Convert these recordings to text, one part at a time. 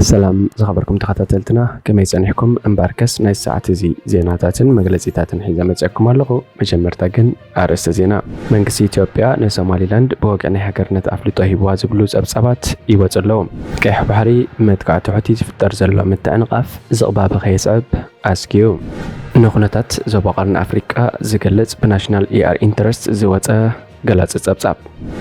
ሰላም ዝኸበርኩም ተኸታተልትና፣ ከመይ ጸኒሕኩም? እምበኣርከስ ናይ ሰዓት እዚ ዜናታትን መግለጺታትን ሒዘ መጺኣኩም ኣለኹ። መጀመርታ ግን ኣርእስተ ዜና። መንግስቲ ኢትዮጵያ ንሶማሊላንድ ብወግዒ ናይ ሃገርነት ኣፍልጦ ሂብዋ ዝብሉ ጸብጻባት ይወጹ ኣለዉ። ቀይሕ ባሕሪ፣ መጥቃዕቲ ሑቲ ዝፍጠር ዘሎ ምትዕንቓፍ ዝቕባበ ከየስዕብ ኣስጊኡ። ንኹነታት ዞባ ቀርኒ ኣፍሪቃ ዝገልጽ ብናሽናል ኢኣር ኢንተረስት ዝወጸ ገላጺ ጸብጻብ።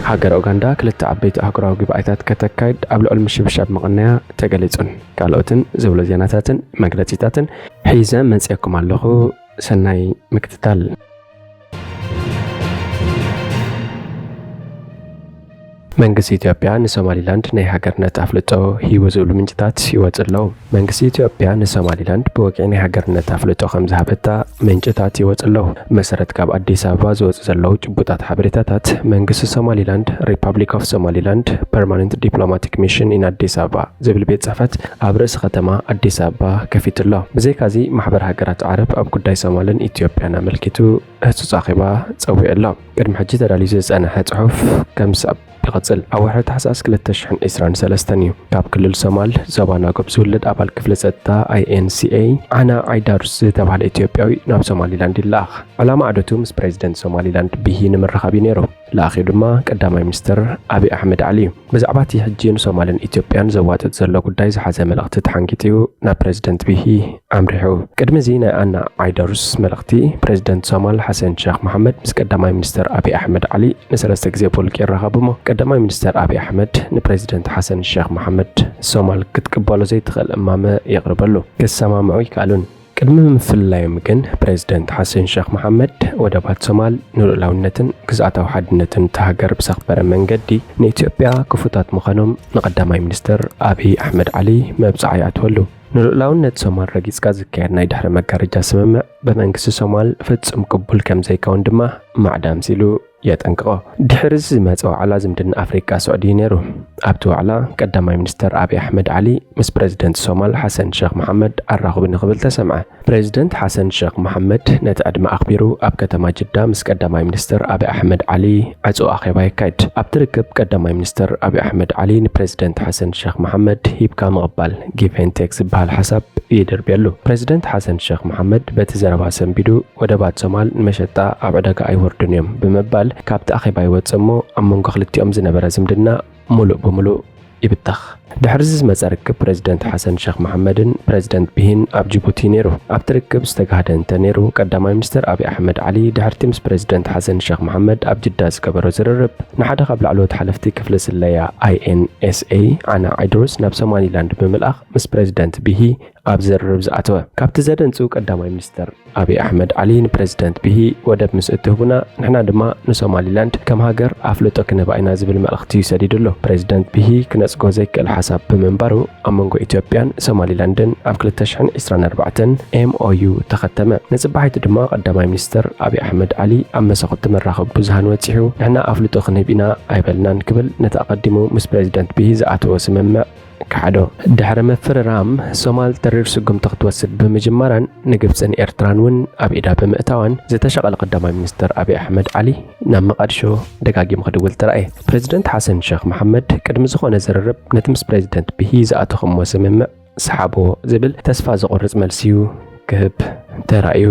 ሃገረ ኡጋንዳ ክልተ ዓበይቲ ኣህጉራዊ ጉባኤታት ከተካይድ ኣብ ልዑል ምሽብሻብ ምቕናያ ተገሊጹን ካልኦትን ዝብሉ ዜናታትን መግለጺታትን ሒዘ መጺኤኩም ኣለኹ። ሰናይ ምክትታል። መንግስቲ ኢትዮጵያ ንሶማሊላንድ ናይ ሃገርነት ኣፍልጦ ሂቡ ዝብሉ ምንጭታት ይወጹ ኣለዉ። መንግስቲ ኢትዮጵያ ንሶማሊላንድ ብወግዒ ናይ ሃገርነት ኣፍልጦ ከም ዝሃበታ ምንጭታት ይወጹ ኣለዉ። መሰረት ካብ ኣዲስ ኣበባ ዝወጹ ዘለዉ ጭቡጣት ሓበሬታታት፣ መንግስቲ ሶማሊላንድ፣ ሪፓብሊክ ኦፍ ሶማሊላንድ ፐርማነንት ዲፕሎማቲክ ሚሽን ኢን ኣዲስ ኣበባ ዝብል ቤት ጽሕፈት ኣብ ርእሲ ከተማ ኣዲስ ኣበባ ከፊቱ ኣሎ። ብዘይካዚ፣ ማሕበር ሃገራት ዓረብ ኣብ ጉዳይ ሶማልን ኢትዮጵያን ኣመልኪቱ ህጹጽ ኣኼባ ጸዊዑ ኣሎ። ቅድሚ ሕጂ ተዳልዩ ዝጸንሐ ጽሑፍ ከም ዝስዕብ ይቕጽል። ኣብ ወርሒ ታሕሳስ ክልተ ሽሕን ዕስራን ሰለስተን እዩ ካብ ክልል ሶማል ዞባ ናጎብ ዝውለድ ኣባል ክፍሊ ጸጥታ ኣይ ኤን ሲ ኤ ዓና ዓይዳሩስ ዝተባህለ ኢትዮጵያዊ ናብ ሶማሊላንድ ይለኣኽ። ዕላማ ዑደቱ ምስ ፕሬዚደንት ሶማሊላንድ ቢሂ ንምርኻብ እዩ ነይሩ። ለኣኺኡ ድማ ቀዳማይ ሚኒስትር ኣብይ ኣሕመድ ዓሊ እዩ። ብዛዕባ እቲ ሕጂ ንሶማልን ኢትዮጵያን ዘዋጥጥ ዘሎ ጉዳይ ዝሓዘ መልእኽቲ ተሓንጊጡ እዩ ናብ ፕሬዚደንት ቢሂ ኣምሪሑ። ቅድሚ እዚ ናይ ኣና ዓይደሩስ መልእኽቲ፣ ፕሬዚደንት ሶማል ሓሰን ሸኽ መሓመድ ምስ ቀዳማይ ሚኒስተር ኣብይ ኣሕመድ ዓሊ ንሰለስተ ግዜ ብውልቂ ይራኸቡ እሞ፣ ቀዳማይ ሚኒስተር ኣብይ ኣሕመድ ንፕሬዚደንት ሓሰን ሸኽ መሓመድ ሶማል ክትቅበሎ ዘይትኽእል እማመ የቕርበሉ። ክሰማምዑ ይከኣሉን። ቅድሚ ምፍልላዮም ግን፣ ፕሬዚደንት ሓሰን ሸኽ መሓመድ ወደባት ሶማል ንልኡላውነትን ግዝኣታዊ ሓድነትን እታ ሃገር ብዘኽበረ መንገዲ ንኢትዮጵያ ክፉታት ምዃኖም ንቀዳማይ ሚኒስተር ኣብይ ኣሕመድ ዓሊ መብጽዓ ይኣትወሉ። ንልኡላውነት ሶማል ረጊጽካ ዝካየድ ናይ ድሕሪ መጋረጃ ስምምዕ ብመንግስቲ ሶማል ፍጹም ቅቡል ከም ዘይከውን ድማ ማዕዳ ኣምሲሉ የጠንቅቖ። ድሕሪ እዚ ዝመጸ ዋዕላ ዝምድና ኣፍሪቃ ስዑዲ እዩ ነይሩ። ኣብቲ ዋዕላ ቀዳማይ ሚኒስተር ኣብይ ኣሕመድ ዓሊ ምስ ፕሬዚደንት ሶማል ሓሰን ሸኽ መሓመድ ኣራኽቡ ንክብል ተሰምዐ። ፕሬዚደንት ሓሰን ሸኽ መሓመድ ነቲ ዕድመ ኣኽቢሩ ኣብ ከተማ ጅዳ ምስ ቀዳማይ ሚኒስተር ኣብይ ኣሕመድ ዓሊ ዕጹው ኣኼባ የካይድ። ኣብቲ ርክብ ቀዳማይ ሚኒስተር ኣብይ ኣሕመድ ዓሊ ንፕሬዚደንት ሓሰን ሸኽ መሓመድ ሂብካ ምቕባል፣ ጊቭ ኤንድ ቴክ፣ ዝበሃል ሓሳብ ይድርብየሉ። ፕሬዚደንት ሓሰን ሸኽ መሓመድ በቲ ዘረባ ሰንቢዱ፣ ወደባት ሶማል ንመሸጣ ኣብ ዕዳጋ ኣይወርዱን እዮም ብምባል ካብቲ ኣኼባ ይወጽእ እሞ፣ ኣብ መንጎ ክልቲኦም ዝነበረ ዝምድና ምሉእ ብምሉእ ይብተኽ። ድሕሪ እዚ ዝመጸ ርክብ ፕሬዚደንት ሓሰን ሸኽ መሓመድን ፕሬዚደንት ቢሂን ኣብ ጅቡቲ ነይሩ። ኣብቲ ርክብ ዝተጋህደ እንተ ነይሩ፣ ቀዳማይ ሚኒስተር ኣብይ ኣሕመድ ዓሊ ድሕርቲ ምስ ፕሬዚደንት ሓሰን ሸኽ መሓመድ ኣብ ጅዳ ዝገበሮ ዝርርብ፣ ንሓደ ካብ ላዕለዎት ሓለፍቲ ክፍሊ ስለያ ኣይ ኤን ኤስ ኤ ዓና ዓይድሩስ ናብ ሶማሊላንድ ብምልኣኽ ምስ ፕሬዚደንት ቢሂ ኣብ ዝርርብ ዝኣተወ። ካብቲ ዘደንጹ ቀዳማይ ሚኒስተር ኣብይ ኣሕመድ ዓሊ ንፕሬዚደንት ቢሂ ወደብ ምስ እትህቡና፣ ንሕና ድማ ንሶማሊላንድ ከም ሃገር ኣፍልጦ ክንህባ ኢና ዝብል መልእኽቲ እዩ ሰዲዱ ኣሎ። ፕሬዚደንት ቢሂ ክነጽጎ ዘይክእል ሓሳብ ብምንባሩ፣ ኣብ መንጎ ኢትዮጵያን ሶማሊላንድን ኣብ ክልተ ሽሕን ዕስራን ኣርባዕተን ኤም ኦ ዩ ተኸተመ። ንጽባሒቱ ድማ ቀዳማይ ሚኒስተር ኣብይ ኣሕመድ ዓሊ ኣብ መሰኹቲ መራኸቢ ብዙሃን ወጺሑ፣ ንሕና ኣፍልጦ ክንህብ ኢና ኣይበልናን ክብል ነቲ ኣቐዲሙ ምስ ፕሬዚደንት ቢሂ ዝኣተወ ስምምዕ ከሓዶ። ድሕሪ ምፍርራም፣ ሶማል ተሪር ስጉምቲ ክትወስድ ብምጅማራን ንግብጽን ኤርትራን እውን ኣብ ኢዳ ብምእታዋን፣ ዝተሻቐለ ቀዳማይ ሚኒስተር ኣብይ ኣሕመድ ዓሊ ናብ መቓድሾ ደጋጊሙ ክድውል ተራእየ። ፕሬዚደንት ሓሰን ሸኽ መሓመድ ቅድሚ ዝኾነ ዝርርብ ነቲ ምስ ፕሬዚደንት ቢሂ ዝኣተኹምዎ ስምምዕ ሰሓቦ ዝብል ተስፋ ዘቑርጽ መልሲ እዩ ክህብ ተራእዩ።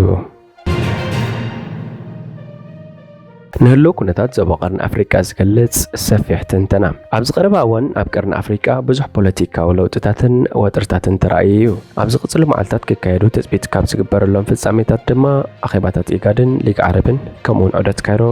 ንህልው ኩነታት ዞባ ቀርኒ ኣፍሪቃ ዝገልጽ ሰፊሕ ትንተና። ኣብዚ ቀረባ እዋን ኣብ ቀርኒ ኣፍሪቃ ብዙሕ ፖለቲካዊ ለውጥታትን ወጥርታትን ተራእዩ እዩ። ኣብ ዝቕጽሉ መዓልታት ክካየዱ ትጽቢት ካብ ዝግበረሎም ፍጻሜታት ድማ ኣኼባታት ኢጋድን ሊግ ዓረብን ከምኡውን ዑደት ካይሮ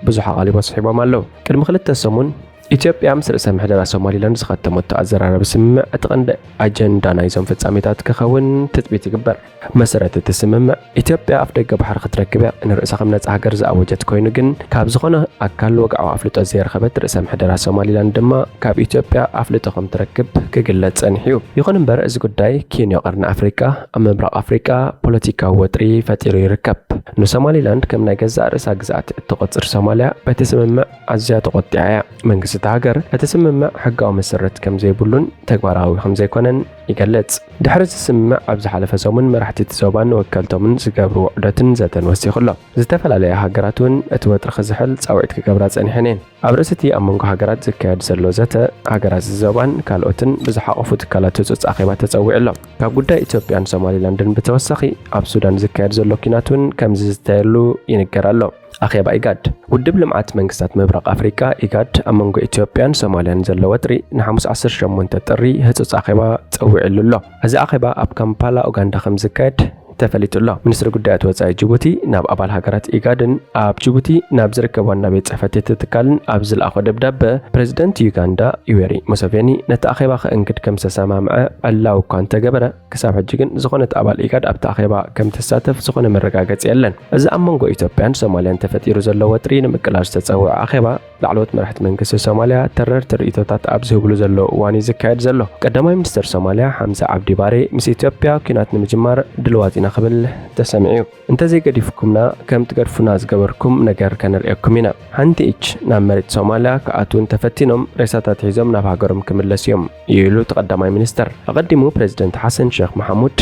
ብዙሕ ኣቓልቦ ስሒቦም ኣለዉ። ቅድሚ ክልተ ሰሙን ኢትዮጵያ ምስ ርእሰ ምሕደራ ሶማሊላንድ ዝኸተመቶ ኣዘራረቢ ስምምዕ እቲ ቀንዲ ኣጀንዳ ናይዞም ፍጻሜታት ክኸውን ትጽቢት ይግበር። መሰረት እቲ ስምምዕ፣ ኢትዮጵያ ኣፍደገ ባሕሪ ክትረክብ እያ ንርእሳ ከም ነጻ ሃገር ዝኣወጀት ኮይኑ፣ ግን ካብ ዝኾነ ኣካል ወግዓዊ ኣፍልጦ ዘይረኸበት ርእሰ ምሕደራ ሶማሊላንድ ድማ ካብ ኢትዮጵያ ኣፍልጦ ከም ትረክብ ክግለጽ ጸኒሑ እዩ። ይኹን እምበር፣ እዚ ጉዳይ ኬንዮ ቀርኒ ኣፍሪቃ ኣብ ምብራቕ ኣፍሪቃ ፖለቲካዊ ወጥሪ ፈጢሩ ይርከብ። ንሶማሊላንድ ከም ናይ ገዛእ ርእሳ ግዝኣት እትቖጽር ሶማልያ በቲ ስምምዕ ኣዝያ ተቖጢዓ እያ። መንግስቲ እታ ሃገር እቲ ስምምዕ ሕጋዊ መሰረት ከም ዘይብሉን ተግባራዊ ከም ዘይኮነን ይገልጽ። ድሕሪ እዚ ስምምዕ ኣብ ዝሓለፈ ሰሙን መራሕቲ እቲ ዞባን ወከልቶምን ዝገብርዎ ዑደትን ዘተን ወሲኹ ኣሎ። ዝተፈላለያ ሃገራት እውን እቲ ወጥሪ ክዝሕል ጻውዒት ክገብራ ጸኒሐን እየን። ኣብ ርእሲ እቲ ኣብ መንጎ ሃገራት ዝካየድ ዘሎ ዘተ፣ ሃገራት እዚ ዞባን ካልኦትን ብዝሓቖፉ ትካላት ህጹጽ ኣኼባ ተጸዊዑ ኣሎ። ካብ ጉዳይ ኢትዮጵያን ሶማሊላንድን ብተወሳኺ፣ ኣብ ሱዳን ዝካየድ ዘሎ ኲናት እውን ከም ዝዝተየሉ ይንገር ኣሎ። ኣኼባ ኢጋድ። ውድብ ልምዓት መንግስታት ምብራቕ ኣፍሪቃ፣ ኢጋድ፣ ኣብ መንጎ ኢትዮጵያን ሶማልያን ዘሎ ወጥሪ ንሓሙስ ዓሰርተ ሸሞንተ ጥሪ ህጹጽ ኣኼባ ጸዊዕሉ ኣሎ። እዚ ኣኼባ ኣብ ካምፓላ ኡጋንዳ ከም ዝካየድ ተፈሊጡ ኣሎ። ሚኒስትሪ ጉዳያት ወጻኢ ጅቡቲ ናብ ኣባል ሃገራት ኢጋድን ኣብ ጅቡቲ ናብ ዝርከብ ዋና ቤት ጽሕፈት እቲ ትካልን ኣብ ዝለኣኾ ደብዳበ፣ ፕሬዚደንት ዩጋንዳ ዩዌሪ ሙሰቬኒ ነቲ ኣኼባ ከእንግድ ከም ዝተሰማምዐ ዕላዊ እኳ እንተገበረ፣ ክሳብ ሕጂ ግን ዝኾነት ኣባል ኢጋድ ኣብቲ ኣኼባ ከም ትሳተፍ ዝኾነ መረጋገጺ የለን። እዚ ኣብ መንጎ ኢትዮጵያን ሶማልያን ተፈጢሩ ዘሎ ወጥሪ ንምቅላል ዝተጸውዐ ኣኼባ፣ ላዕለዎት መራሕቲ መንግስቲ ሶማልያ ተረርቲ ርእይቶታት ኣብ ዝህብሉ ዘለዉ እዋን እዩ ዝካየድ ዘሎ። ቀዳማይ ሚኒስትር ሶማልያ ሓምዛ ዓብዲ ባሬ፣ ምስ ኢትዮጵያ ኲናት ንምጅማር ድልዋት ኢና ክብል ተሰሚዑ እዩ። እንተዘይገዲፍኩምና፣ ከም ትገድፉና ዝገበርኩም ነገር ከነርእየኩም ኢና። ሓንቲ ኢንች ናብ መሬት ሶማልያ ክኣትዉ እንተፈቲኖም፣ ሬሳታት ሒዞም ናብ ሃገሮም ክምለሱ እዮም፣ ኢሉ እቲ ቀዳማይ ሚኒስተር። ኣቐዲሙ ፕሬዚደንት ሓሰን ሼኽ መሓሙድ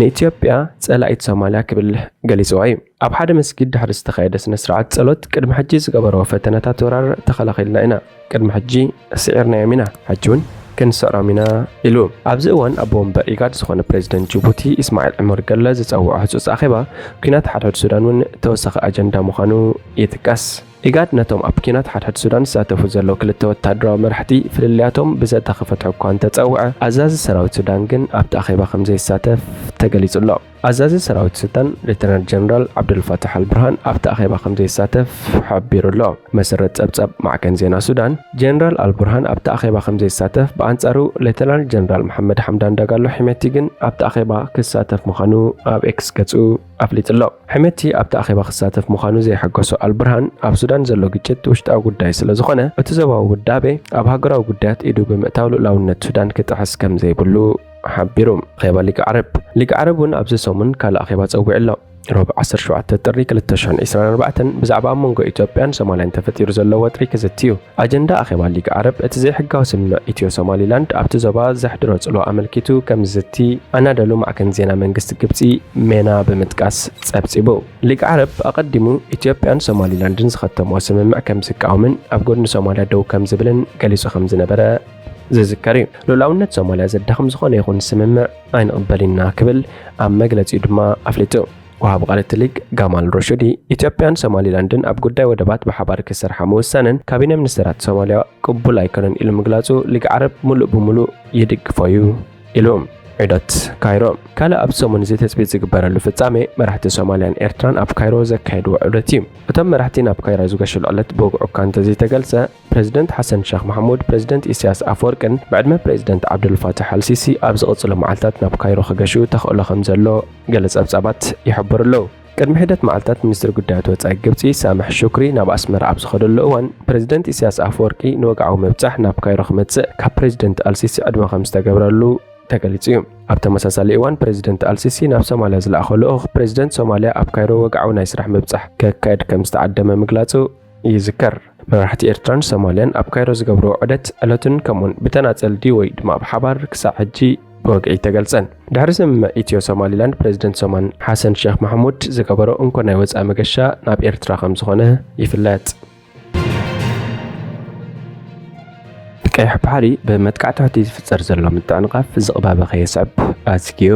ንኢትዮጵያ ጸላኢት ሶማልያ ክብል ገሊጽዋ እዩ። ኣብ ሓደ መስጊድ ድሕሪ ዝተኻየደ ስነ ስርዓት ጸሎት፣ ቅድሚ ሕጂ ዝገበርዎ ፈተነታት ወራር ተኸላኺልና ኢና። ቅድሚ ሕጂ ስዒርናዮም ኢና። ሕጂ እውን ክንስዕሮም ኢና፣ ኢሉ። ኣብዚ እዋን ኣቦ ወንበር ኢጋድ ዝኾነ ፕሬዚደንት ጅቡቲ ኢስማዒል ዑመር ገለ ዝጸውዖ ህጹጽ ኣኼባ ኲናት ሓድሕድ ሱዳን እውን ተወሳኺ ኣጀንዳ ምዃኑ ይጥቀስ። ኢጋድ ነቶም ኣብ ኲናት ሓድሕድ ሱዳን ዝሳተፉ ዘለዉ ክልተ ወታደራዊ መራሕቲ ፍልልያቶም ብዘተ ክፈትሑ እኳ እንተጸውዐ፣ ኣዛዚ ሰራዊት ሱዳን ግን ኣብቲ ኣኼባ ከም ዘይሳተፍ ተገሊጹ ኣሎ። ኣዛዚ ሰራዊት ሱዳን ሌተናል ጀነራል ዓብዱልፋታሕ ኣልቡርሃን ኣብቲ ኣኼባ ከም ዘይሳተፍ ሓቢሩ ኣሎ። መሰረት ጸብጻብ ማዕከን ዜና ሱዳን፣ ጀነራል ኣልቡርሃን ኣብቲ ኣኼባ ከም ዘይሳተፍ፣ ብኣንጻሩ ሌተናል ጀነራል መሓመድ ሓምዳን ዳጋሎ ሒመቲ ግን ኣብቲ ኣኼባ ክሳተፍ ምዃኑ ኣብ ኤክስ ገጹ ኣፍሊጡ ኣሎ። ሒመቲ ኣብቲ ኣኼባ ክሳተፍ ምዃኑ ዘይሐጎሶ ኣልቡርሃን፣ ኣብ ሱዳን ዘሎ ግጭት ውሽጣዊ ጉዳይ ስለ ዝኾነ፣ እቲ ዞባዊ ውዳቤ ኣብ ሃገራዊ ጉዳያት ኢዱ ብምእታው ልኡላውነት ሱዳን ክጥሕስ ከም ዘይብሉ ሓቢሩ። ኣኼባ ሊግ ዓረብ። ሊግ ዓረብ እውን ኣብዚ ሰሙን ካልእ ኣኼባ ጸዊዑ ኣሎ። ረቡዕ ዓሰርተ ሸውዓተ ጥሪ ክልተ ሽሕን ዕስራን ኣርባዕተን ብዛዕባ ኣብ መንጎ ኢትዮጵያን ሶማልያን ተፈጢሩ ዘሎ ወጥሪ ክዝቲ እዩ። ኣጀንዳ ኣኼባ ሊግ ዓረብ፣ እቲ ዘይሕጋዊ ስምምዕ ኢትዮ ሶማሊላንድ ኣብቲ ዞባ ዘሕድሮ ጽልዋ ኣመልኪቱ ከም ዝዝቲ ኣናደሉ ማዕከን ዜና መንግስቲ ግብጺ ሜና ብምጥቃስ ጸብጺቡ። ሊግ ዓረብ ኣቐዲሙ ኢትዮጵያን ሶማሊላንድን ዝኸተምዎ ስምምዕ ከም ዝቃወምን ኣብ ጎድኒ ሶማልያ ደው ከም ዝብልን ገሊጹ ከም ዝነበረ ዝዝከር እዩ። ልኡላውነት ሶማልያ ዘዳኽም ዝኾነ ይኹን ስምምዕ ኣይንቕበል ኢና ክብል ኣብ መግለጺኡ ድማ ኣፍሊጡ። ወሃቢ ቃል እቲ ሊግ ጋማል ሮሽዲ፣ ኢትዮጵያን ሶማሊላንድን ኣብ ጉዳይ ወደባት ብሓባር ክሰርሓ ምውሳነን ካቢነ ሚኒስተራት ሶማልያ ቅቡል ኣይኮነን ኢሉ ምግላጹ፣ ሊግ ዓረብ ምሉእ ብምሉእ ይድግፎ እዩ ኢሉ። ዑደት ካይሮ። ካልእ ኣብ ሰሙን እዚ ትጽቢት ዝግበረሉ ፍጻሜ፣ መራሕቲ ሶማልያን ኤርትራን ኣብ ካይሮ ዘካየድዎ ዑደት እዩ። እቶም መራሕቲ ናብ ካይሮ ዝገሽሉ ዕለት ብወግዒ እኳ እንተዘይተገልጸ፣ ፕሬዚደንት ሓሰን ሸኽ ማሕሙድ፣ ፕሬዚደንት ኢሳያስ ኣፈወርቅን ብዕድመ ፕሬዚደንት ዓብዱልፋታሕ ኣልሲሲ ኣብ ዝቕጽሉ መዓልታት ናብ ካይሮ ክገሹ ተኽእሎ ከም ዘሎ ገለ ጸብጻባት ይሕብሩ ኣለዉ። ቅድሚ ሒደት መዓልታት ሚኒስትሪ ጉዳያት ወጻኢ ግብጺ ሳምሕ ሹክሪ ናብ ኣስመራ ኣብ ዝኸደሉ እዋን፣ ፕሬዚደንት ኢሳያስ ኣፈወርቂ ንወግዓዊ ምብጻሕ ናብ ካይሮ ክመጽእ ካብ ፕሬዚደንት ኣልሲሲ ዕድመ ከም ዝተገብረሉ ተገሊጹ እዩ። ኣብ ተመሳሳሊ እዋን፣ ፕሬዚደንት ኣልሲሲ ናብ ሶማልያ ዝለኣኾ ልኡኽ፣ ፕሬዚደንት ሶማልያ ኣብ ካይሮ ወግዓዊ ናይ ስራሕ ምብጻሕ ከካየድ ከም ዝተዓደመ ምግላጹ ይዝከር። መራሕቲ ኤርትራን ሶማልያን ኣብ ካይሮ ዝገብርዎ ዑደት ዕለቱን ከምኡውን ብተናጸል ድዩ ወይ ድማ ብሓባር ክሳዕ ሕጂ ብወግዒ ኣይተገልጸን። ድሕሪ ስምምዕ ኢትዮ ሶማሊላንድ፣ ፕሬዚደንት ሶማን ሓሰን ሼኽ ማሕሙድ ዝገበሮ እንኮ ናይ ወጻኢ መገሻ ናብ ኤርትራ ከም ዝኾነ ይፍለጥ። ቀይሕ ባሕሪ ብመጥቃዕቲ ሑቲ ዝፍጸር ዘሎ ምትዕንቓፍ ዝቕባበ ከየስዕብ ኣዝግዩ።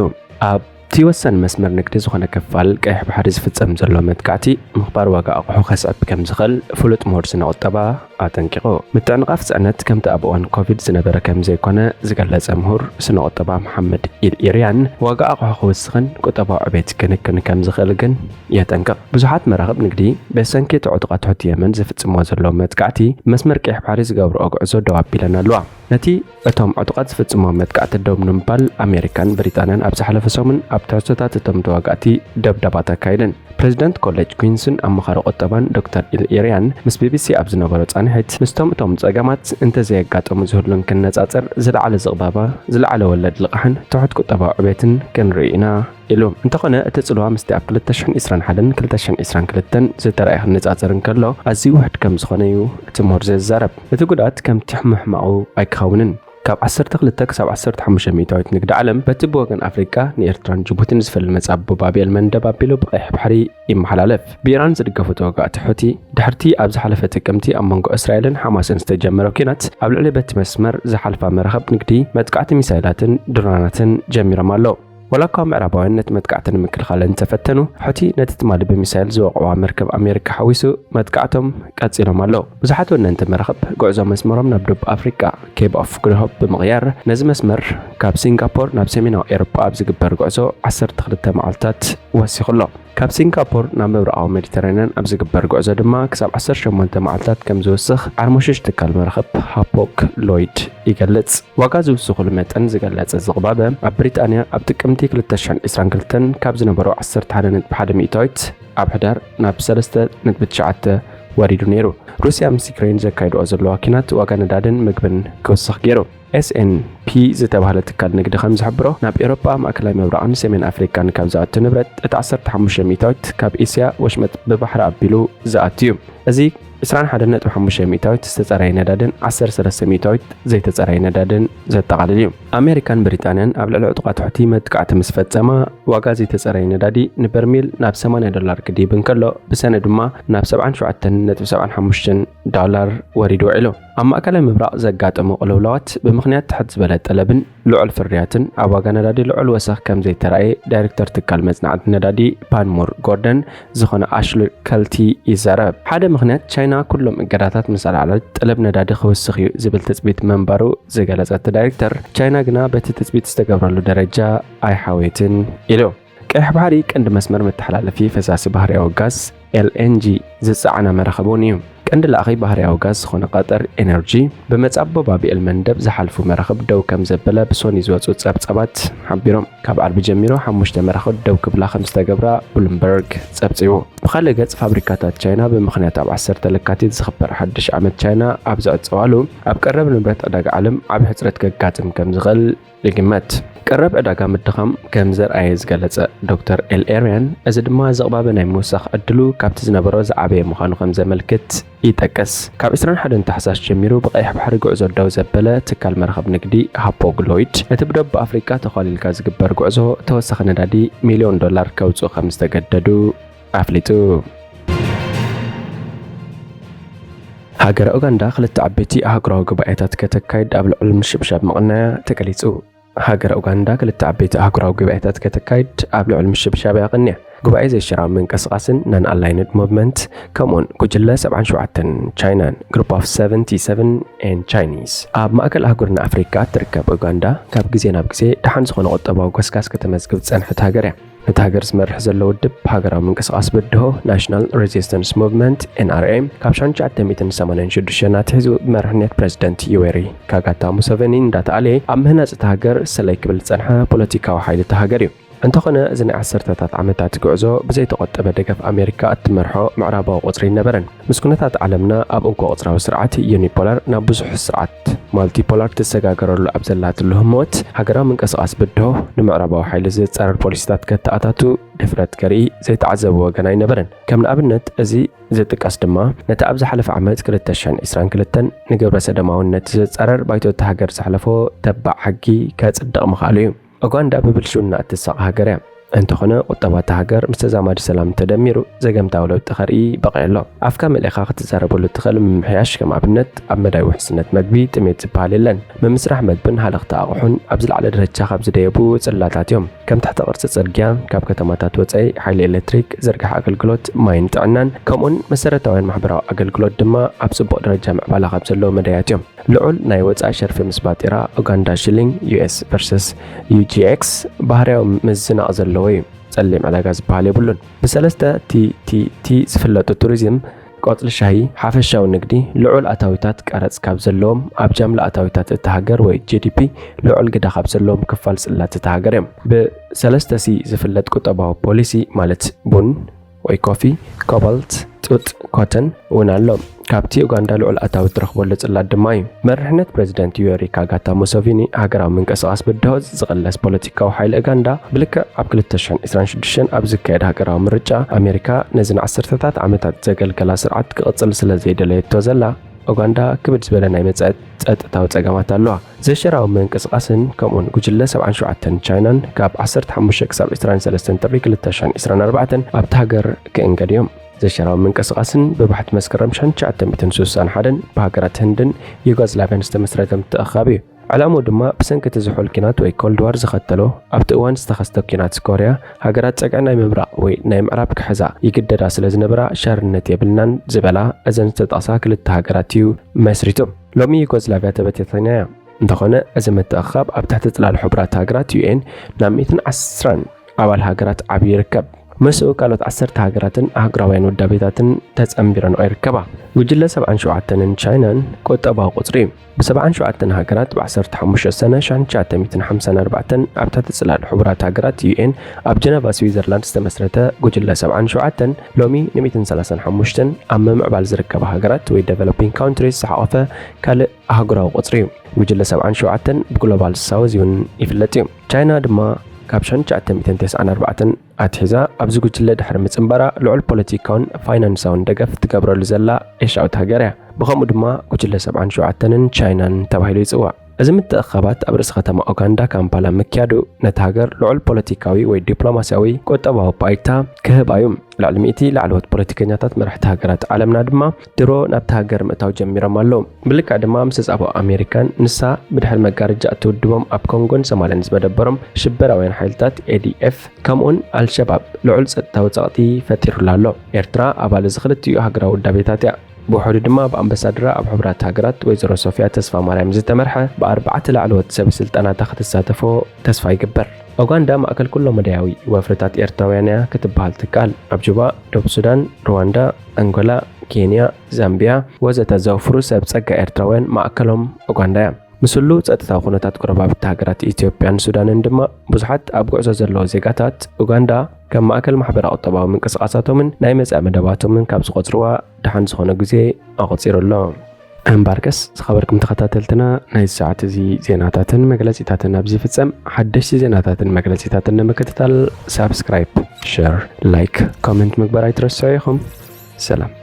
ኣብቲ ወሳኒ መስመር ንግዲ ዝኾነ ክፋል ቀይሕ ባሕሪ ዝፍጸም ዘሎ መጥቃዕቲ ምኽባር ዋጋ ኣቑሑ ከስዕብ ከም ዝኽእል ፍሉጥ ምሁር ስነ ቁጠባ ኣጠንቂቑ። ምትዕንቓፍ ጽዕነት ከምቲ ኣብ እዋን ኮቪድ ዝነበረ ከም ዘይኮነ ዝገለጸ ምሁር ስነ ቁጠባ መሓመድ ኢል ኢርያን፣ ዋጋ ኣቑሑ ክውስኽን ቁጠባዊ ዕቤት ክንክን ከም ዝኽእል ግን የጠንቅቕ። ብዙሓት መራኽብ ንግዲ ብሰንኪ እቲ ዕጡቓት ሑቲ የመን ዝፍጽምዎ ዘለዉ መጥቃዕቲ መስመር ቀይሕ ባሕሪ ዝገብርኦ ጉዕዞ ደው ኣቢለን ኣለዋ። ነቲ እቶም ዕጡቓት ዝፍጽምዎ መጥቃዕቲ ደው ንምባል ኣሜሪካን ብሪጣንያን ኣብ ዝሓለፈ ሰሙን ኣብ ትሕዝቶታት እቶም ተዋጋእቲ ደብዳባት ኣካይደን። ፕሬዚደንት ኮሌጅ ኩንስን ኣማኻሪ ቁጠባን ዶክተር ኢል ኤርያን ምስ ቢቢሲ ኣብ ዝነበሮ ጻንሒት፣ ምስቶም እቶም ጸገማት እንተዘየጋጠሙ ዝህሉን ክነጻጸር ዝለዓለ ዝቕባባ፣ ዝለዓለ ወለድ ልቓሕን ትሑት ቁጠባዊ ዕቤትን ክንርኢ ኢና ኢሉ። እንተኾነ እቲ ጽልዋ ምስቲ ኣብ ክልተ ሽሕን ዕስራን ሓደን ክልተ ሽሕን ዕስራን ክልተን ዝተራእየ ክነጻጸር እንከሎ ኣዝዩ ውሕድ ከም ዝኾነ እዩ እቲ ምሁር ዘዛረብ። እቲ ጉድኣት ከምቲ ምሕማቑ ኣይክኸውንን። ካብ ዓሰርተ ክልተ ክሳብ ዓሰርተ ሓሙሽተ ሚእታዊት ንግዲ ዓለም በቲ ብወገን ኣፍሪቃ ንኤርትራን ጅቡቲን ዝፈሊ መጻብቦ ባብኤል መንደብ ኣቢሉ ብቐይሕ ባሕሪ ይመሓላለፍ። ብኢራን ዝድገፉ ተዋጋእቲ ሑቲ ድሕርቲ ኣብ ዝሓለፈ ጥቅምቲ ኣብ መንጎ እስራኤልን ሓማስን ዝተጀመረ ኲናት ኣብ ልዕሊ በቲ መስመር ዝሓልፋ መራኽብ ንግዲ መጥቃዕቲ ሚሳይላትን ድሮናትን ጀሚሮም ኣለዉ። ዋላ እኳ ምዕራባውያን ነቲ መጥቃዕቲ ንምክልኻል እንተፈተኑ፣ ሑቲ ነቲ ትማሊ ብሚሳይል ዝወቕዕዋ መርከብ ኣሜሪካ ሓዊሱ መጥቃዕቶም ቀጺሎም ኣለዉ። ብዙሓት ወነንቲ መራኽብ ጉዕዞ መስመሮም ናብ ደቡብ ኣፍሪቃ ኬፕ ኦፍ ጉድ ሆፕ ብምቕያር ነዚ መስመር ካብ ሲንጋፖር ናብ ሰሜናዊ ኤውሮጳ ኣብ ዝግበር ጉዕዞ ዓሰርተ ክልተ መዓልታት ወሲኹ ኣሎ። ካብ ሲንጋፖር ናብ ምብራቓዊ ሜዲተራንያን ኣብ ዝግበር ጉዕዞ ድማ ክሳብ ዓሰርተ ሸሞንተ መዓልታት ከም ዝውስኽ ዓርሞሽሽ ትካል መራኽብ ሃፖክ ሎይድ ይገልጽ። ዋጋ ዝውስኹሉ መጠን ዝገለጸ ዝቕባበ ኣብ ብሪጣንያ ኣብ ጥቅምቲ ክልተ ሽሕን ዕስራን ክልተን ካብ ዝነበሮ ዓሰርተ ሓደ ነጥቢ ሓደ ሚእታዊት ኣብ ሕዳር ናብ ሰለስተ ነጥቢ ትሽዓተ ወሪዱ ነይሩ። ሩስያ ምስ ዩክሬን ዘካይድኦ ዘለዋ ኲናት ዋጋ ነዳድን ምግብን ክውስኽ ገይሩ። ኤስኤንፒ ዝተባህለ ትካል ንግዲ ከም ዝሕብሮ፣ ናብ ኤውሮጳ፣ ማእከላይ ምብራቕን ሰሜን ኣፍሪቃን ካብ ዝኣቱ ንብረት እቲ ዓሰርተ ሓሙሽተ ሚእታዊት ካብ እስያ ወሽመጥ ብባሕሪ ኣቢሉ ዝኣቱ እዩ። እዚ ዕስራን ሓደን ነጥቢ ሓሙሽተ ሚእታዊት ዝተጸረየ ነዳድን ዓሰርተ ሰለስተ ሚእታዊት ዘይተጸረየ ነዳድን ዘጠቓልል እዩ። ኣሜሪካን ብሪጣንያን ኣብ ልዕሊ ዕጡቓት ሑቲ መጥቃዕቲ ምስ ፈጸማ፣ ዋጋ ዘይተጸረየ ነዳዲ ንበርሚል ናብ ሰማንያ ዶላር ክድይብ እንከሎ፣ ብሰነ ድማ ናብ ሰብዓን ሸውዓተን ነጥቢ ሰብዓን ሓሙሽተን ዶላር ወሪዱ ውዒሉ። ኣብ ማእከላይ ምብራቕ ዘጋጠሙ ቅልውላዋት ብምኽንያት ትሕት ዝበለ ጠለብን ልዑል ፍርያትን ኣብ ዋጋ ነዳዲ ልዑል ወሰኽ ከም ዘይተራእየ ዳይሬክተር ትካል መጽናዕቲ ነዳዲ ፓንሙር ጎርደን ዝኾነ ኣሽሊ ከልቲ ይዛረብ። ሓደ ምኽንያት ቻይና ኩሎም እገዳታት ምስ ኣልዓለት ጠለብ ነዳዲ ክውስኽ እዩ ዝብል ትጽቢት ምንባሩ ዝገለጸ እቲ ዳይሬክተር፣ ቻይና ግና በቲ ትጽቢት ዝተገብረሉ ደረጃ ኣይሓወየትን ኢሉ። ቀይሕ ባሕሪ ቀንዲ መስመር መተሓላለፊ ፈሳሲ ባህርያዊ ጋዝ ኤልኤንጂ ዝጸዓና መራኽብ እውን እዩ። ቀንዲ ለኣኺ ባህርያዊ ጋዝ ዝኾነ ቐጠር ኤነርጂ ብመጻብቦ ባብኤል መንደብ ዝሓልፉ መራኽብ ደው ከም ዘበለ ብሶኒ ዝወጹ ጸብጻባት ሓቢሮም። ካብ ዓርቢ ጀሚሩ ሓሙሽተ መራኽብ ደው ክብላ ከም ዝተገብራ ብሉምበርግ ጸብጺቡ። ብኻልእ ገጽ ፋብሪካታት ቻይና ብምኽንያት ኣብ ዓሰርተ ለካቲት ዝኽበር ሓድሽ ዓመት ቻይና ኣብ ዝዕጸዋሉ ኣብ ቀረብ ንብረት ዕዳጋ ዓለም ዓቢ ሕጽረት ከጋጥም ከም ዝኽእል ይግመት። ቀረብ ዕዳጋ ምድኻም ከም ዘርኣየ ዝገለጸ ዶክተር ኤል ኤርያን፣ እዚ ድማ ዝቕባበ ናይ ምውሳኽ ዕድሉ ካብቲ ዝነበሮ ዝዓበየ ምዃኑ ከም ዘመልክት ይጠቅስ። ካብ ዕስራን ሓደን ታሕሳስ ጀሚሩ ብቐይሕ ባሕሪ ጉዕዞ ደው ዘበለ ትካል መራኽብ ንግዲ ሃፖግ ሎይድ፣ ነቲ ብደቡብ ኣፍሪቃ ተዃሊልካ ዝግበር ጉዕዞ ተወሳኺ ነዳዲ ሚልዮን ዶላር ከውጽኡ ከም ዝተገደዱ ኣፍሊጡ። ሃገረ ኡጋንዳ ክልተ ዓበይቲ ኣህጉራዊ ጉባኤታት ከተካይድ ኣብ ልዑል ምሽብሻብ ምቕናያ ተገሊጹ። ሃገረ ኡጋንዳ ክልተ ዓበይቲ ኣህጉራዊ ጉባኤታት ከተካይድ ኣብ ልዑል ምሽብሻብ እያ ቀንያ። ጉባኤ ዘይሽራዊ ምንቅስቓስን ናን ኣላይንድ ሙቭመንት፣ ከምኡውን ጉጅለ ሰብዓን ሸውዓተን ቻይናን፣ ግሩፕ ኦፍ ሰቨንቲ ሰቨን ኤን ቻይኒስ። ኣብ ማእከል ኣህጉርና ኣፍሪካ እትርከብ ኡጋንዳ ካብ ግዜ ናብ ግዜ ደሓን ዝኾነ ቁጠባዊ ጎስጋስ ከተመዝግብ ዝጸንሐት ሃገር እያ። ነታ ሃገር ዝመርሕ ዘሎ ውድብ ሃገራዊ ምንቅስቓስ ብድሆ፣ ናሽናል ሬዚስተንስ ሙቭመንት፣ ኤንኣርኤም፣ ካብ ሸሕን ትሽዓተ ሚእትን ሰማንያን ሽዱሽተን ኣትሒዙ ብመሪሕነት ፕረዚደንት ዩዌሪ ካጋታ ሙሰቨኒ እንዳተኣለየ ኣብ ምህናጽ እታ ሃገር ሰለይ ክብል ዝጸንሐ ፖለቲካዊ ሓይሊ እታ ሃገር እዩ። እንተኾነ፣ እዚ ናይ ዓሰርተታት ዓመታት ጉዕዞ ብዘይተቖጠበ ደገፍ ኣሜሪካ እትመርሖ ምዕራባዊ ቁጽሪ ኣይነበረን። ምስ ኩነታት ዓለምና ኣብ እንኮ ቁጽራዊ ስርዓት ዩኒፖላር ናብ ብዙሕ ስርዓት ማልቲፖላር ትሰጋገረሉ ኣብ ዘላትሉ ህሞት፣ ሃገራዊ ምንቅስቓስ ብድሆ ንምዕራባዊ ሓይሊ ዝጻረር ፖሊሲታት ከተኣታቱ ድፍረት ከርኢ ዘይተዓዘበ ወገን ኣይነበረን። ከም ንኣብነት እዚ ዝጥቀስ ድማ፣ ነቲ ኣብ ዝሓለፈ ዓመት ክልተ ሽሕን ዕስራን ክልተን ንግብረ ሰዶማውነት ዝጻረር ባይቶ እታ ሃገር ዘሕለፎ ተባዕ ሕጊ ከጽድቕ ምኽኣሉ እዩ። ኡጋንዳ ብብልሽውና እትሳቕ ሃገር እያ። እንተኾነ፣ ቁጠባ እታ ሃገር ምስ ተዛማዲ ሰላም ተደሚሩ ዘገምታዊ ለውጢ ከርኢ በቒዑ ኣሎ። ኣፍካ መሊእኻ ክትዛረበሉ እትኽእል ምምሕያሽ፣ ከም ኣብነት፣ ኣብ መዳይ ውሕስነት መግቢ፣ ጥሜት ዝበሃል የለን። ምምስራሕ መግብን ሃለኽቲ ኣቑሑን ኣብ ዝለዓለ ደረጃ ካብ ዝደየቡ ጽላታት እዮም። ከም ትሕተ ቅርጺ ጽርግያ፣ ካብ ከተማታት ወጻኢ ሓይሊ ኤሌክትሪክ፣ ዝርጋሐ ኣገልግሎት ማይን ጥዕናን፣ ከምኡውን መሰረታውያን ማሕበራዊ ኣገልግሎት ድማ ኣብ ጽቡቕ ደረጃ ምዕባላ ካብ ዘለዉ መዳያት እዮም። ልዑል ናይ ወጻኢ ሸርፊ ምስ ባጤራ ኡጋንዳ ሽሊንግ፣ ዩኤስ ቨርሰስ ዩጂኤክስ፣ ባህርያዊ ምዝናቕ ዘለዎ እዩ። ጸሊም ዕዳጋ ዝበሃል የብሉን። ብሰለስተ ቲ ቲ ቲ ዝፍለጡ ቱሪዝም፣ ቆጽሊ ሻሂ፣ ሓፈሻዊ ንግዲ፣ ልዑል ኣታዊታት ቀረጽ ካብ ዘለዎም ኣብ ጃምላ ኣታዊታት እታ ሃገር ወይ ጂ ዲ ፒ ልዑል ግደ ካብ ዘለዎም ክፋል ጽላት እታ ሃገር እዮም። ብሰለስተ ሲ ዝፍለጥ ቁጠባዊ ፖሊሲ ማለት ቡን ወይ ኮፊ፣ ኮባልት፣ ጡጥ፣ ኮተን እውን ኣሎ። ካብቲ ኡጋንዳ ልዑል ኣታዊ ትረኽበሉ ጽላት ድማ እዩ። መርሕነት ፕሬዚደንት ዩወሪ ካጋታ ሙሶቪኒ ሃገራዊ ምንቅስቓስ ብድሆ ዝቕለስ ፖለቲካዊ ሓይሊ ኡጋንዳ ብልክዕ ኣብ ክልተ ሽሕን ዕስራን ሽዱሽተን ኣብ ዝካየድ ሃገራዊ ምርጫ ኣሜሪካ ነዚ ንዓሰርተታት ዓመታት ዘገልገላ ስርዓት ክቕጽል ስለ ዘይደለየቶ ዘላ ኡጋንዳ ክብድ ዝበለ ናይ መጻኢ ጸጥታዊ ጸገማት ኣለዋ። ዘሸራዊ ምንቅስቓስን ከምኡውን ጉጅለ ሰብዓን ሸውዓተን ቻይናን ካብ ዓሰርተ ሓሙሽተ ክሳብ ዕስራን ሰለስተን ጥሪ ክልተ ሽሕን ዕስራን ኣርባዕተን ኣብቲ ሃገር ክእንገድ እዮም። ዘሸራዊ ምንቅስቓስን ብባሕቲ መስከረም ሽሕን ትሽዓተ ሚእትን ስሳን ሓደን ብሃገራት ህንድን ዩጎዝላቭያን ዝተመስረተ ምትእኻብ እዩ። ዕላምኡ ድማ ብሰንኪ እቲ ዝሑል ኲናት ወይ ኮልድ ዋር ዝኸተሎ ኣብቲ እዋን ዝተኸስተ ኲናት ኮርያ ሃገራት ጸግዒ ናይ ምብራቕ ወይ ናይ ምዕራብ ክሕዛ ይግደዳ ስለ ዝነበራ ሻርነት የብልናን ዝበላ እዘን ዝተጠቕሳ ክልተ ሃገራት እዩ መስሪቱ። ሎሚ ዩጎዝላቭያ ተበታቲና እያ። እንተኾነ እዚ ምትእኽኻብ ኣብ ትሕቲ ጽላል ሕቡራት ሃገራት ዩ ኤን ናብ ሚእትን ዓስራን ኣባል ሃገራት ዓብዩ ይርከብ። ምስኡ ካልኦት ዓሰርተ ሃገራትን ኣህጉራውያን ውዳቤታትን ተጸንቢረንኦ ይርከባ። ጉጅለ ሰብዓን ሸውዓተንን ቻይናን ቁጠባዊ ቁጽሪ እዩ። ብሰብዓን ሸውዓተን ሃገራት ብዓሰርተ ሓሙሽተ ሰነ ሽሕን ትሽዓተ ሚእትን ሓምሳን ኣርባዕተን ኣብ ትሕቲ ጽላል ሕቡራት ሃገራት ዩ ኤን ኣብ ጀነቫ ስዊዘርላንድ ዝተመስረተ ጉጅለ ሰብዓን ሸውዓተን ሎሚ ንሚእትን ሰላሳን ሓሙሽተን ኣብ ምምዕባል ዝርከባ ሃገራት ወይ ዴቨሎፒንግ ካውንትሪስ ዝሓቖፈ ካልእ ኣህጉራዊ ቁጽሪ እዩ። ጉጅለ ሰብዓን ሸውዓተን ብግሎባል ሳውዝ እውን ይፍለጥ እዩ። ቻይና ድማ ካብ ሽሕን ትሽዓተ ሚእትን ተስዓን ኣርባዕተን ኣትሒዛ ኣብዚ ጉጅለ ድሕሪ ምጽንባራ ልዑል ፖለቲካውን ፋይናንሳውን ደገፍ ትገብረሉ ዘላ ኤሽያዊት ሃገር እያ። ብኸምኡ ድማ ጉጅለ ሰብዓን ሸውዓተንን ቻይናን ተባሂሉ ይጽዋዕ። እዚ ምትእኽኻባት ኣብ ርእሲ ከተማ ኡጋንዳ ካምፓላ ምክያዱ ነቲ ሃገር ልዑል ፖለቲካዊ ወይ ዲፕሎማስያዊ ቁጠባዊ ባይታ ክህባ እዩ። ልዕሊ ሚእቲ ላዕለዎት ፖለቲከኛታት መራሕቲ ሃገራት ዓለምና ድማ ድሮ ናብቲ ሃገር ምእታው ጀሚሮም ኣለዉ። ብልክዕ ድማ ምስ ጻብኦ ኣሜሪካን ንሳ ብድሕሪ መጋረጃ እትውድቦም ኣብ ኮንጎን ሶማልን ዝመደበሮም ሽበራውያን ሓይልታት ኤ ዲ ኤፍ ከምኡውን ኣልሸባብ ልዑል ጸጥታዊ ጸቕጢ ፈጢሩላ ኣሎ። ኤርትራ ኣባል እዚ ክልቲኡ ሃገራዊ ውዳቤታት እያ። ብውሕዱ ድማ ብኣምባሳደራ ኣብ ሕቡራት ሃገራት ወይዘሮ ሶፊያ ተስፋ ማርያም ዝተመርሐ ብኣርባዕተ ላዕለዎት ሰብ ስልጣናታ ክትሳተፎ ተስፋ ይግበር። ኡጋንዳ ማእከል ኩሎ መዳያዊ ወፍርታት ኤርትራውያን እያ ክትበሃል ትከኣል። ኣብ ጁባ፣ ደቡብ ሱዳን፣ ሩዋንዳ፣ ኣንጎላ፣ ኬንያ፣ ዛምቢያ ወዘተ ዘውፍሩ ሰብ ጸጋ ኤርትራውያን ማእከሎም ኡጋንዳ እያ። ምስሉ ጸጥታዊ ኩነታት ጎረባብቲ ሃገራት ኢትዮጵያን ሱዳንን ድማ ብዙሓት ኣብ ጉዕዞ ዘለዉ ዜጋታት ኡጋንዳ ከም ማእከል ማሕበራዊ ቁጠባዊ ምንቅስቓሳቶምን ናይ መጻኢ መደባቶምን ካብ ዝቖጽርዋ ደሓን ዝኾነ ግዜ ኣቑጺሩ ኣሎ። እምበኣርከስ ዝኸበርኩም ተኸታተልትና ናይ ሰዓት እዚ ዜናታትን መግለጺታትን ኣብዚ ይፍጸም። ሓደሽቲ ዜናታትን መግለጺታትን ንምክትታል ሳብስክራይብ፣ ሸር፣ ላይክ፣ ኮመንት ምግባር ኣይትረስዑ ኢኹም። ሰላም።